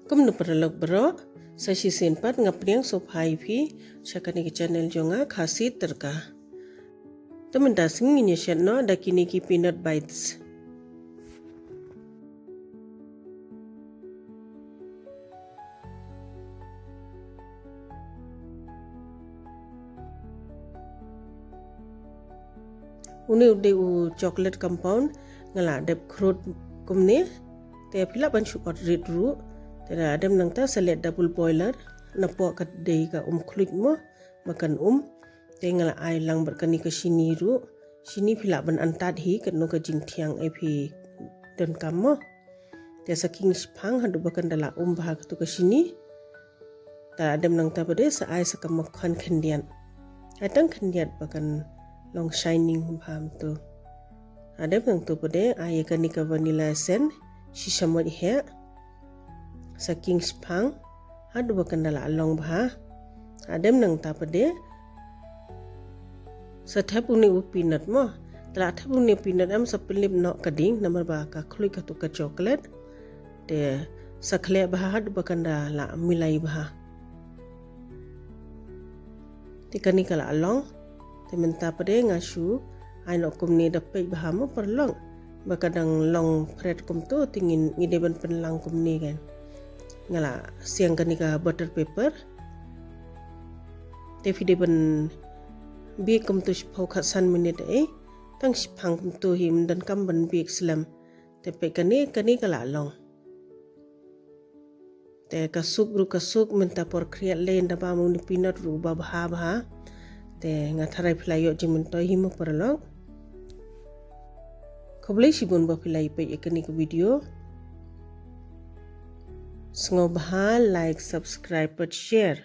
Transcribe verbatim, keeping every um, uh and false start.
Kumno paralok baroh, sa shisien pat nga pdiang sngewbha ïa phi sha kane ka channel jong nga, Khasi Tyrka. Te mynta sngi ngin ïa shet noh da kine ki peanut bites. Une u dei u chocolate compound, nga la dep khrud kumne. Te phi lah ban shu ot rit ruh. Te hadien nangta sa leh double boiler, napoh ka dei ka um khluit mo, ba kan um. Te nga la ai lang bad kane ka shini ruh. Shini phi lah ban antad hi, katno ka jingthiang ei phi donkam mo. Te sa khing shiphang haduh ba kan da la um bha katu ka shini. Te hadien nangta pat de sa ai sa ka makkhan khyndiat. Ai tang khyndiat ba kan long shining bha kumtu. Hadien nangta pat de ai ïa kane ka vanilla essence shi shamoit heh. Sa khing shiphang haduh ba kan da la long bha. Hadien nangta pat de sa thep une u peanut mo. Te la thep une u peanut em sa pynlip noh ka ding namar ba ka khluit katu ka chocolate. Te sa khleh bha haduh ba kan da la milai bha. Te kane ka la long. Te mynta pat de nga shu ai noh kumne, da peit bha mo paralok. Ba ka dang long phret kumtu te ngin, ngi dei ban pynlang kumne kan. Nga la siang kane ka butter paper. Te phi dei ban biek kumtu shiphew khatsan minit ei. Tang shiphang kumtu hi, ym donkam ban biek slem. Te peit kane, kane ka la long. Te ka suk ruh ka suk, mynta por khriat lei, ynda bam une u peanut ruh ba bha bha. Te nga tharai phi la ïoh jingmyntoi hi mo paralok. Khublei shibun ba phi la ïa peit ïa kane ka video. Sngewbha like, subscribe bad share.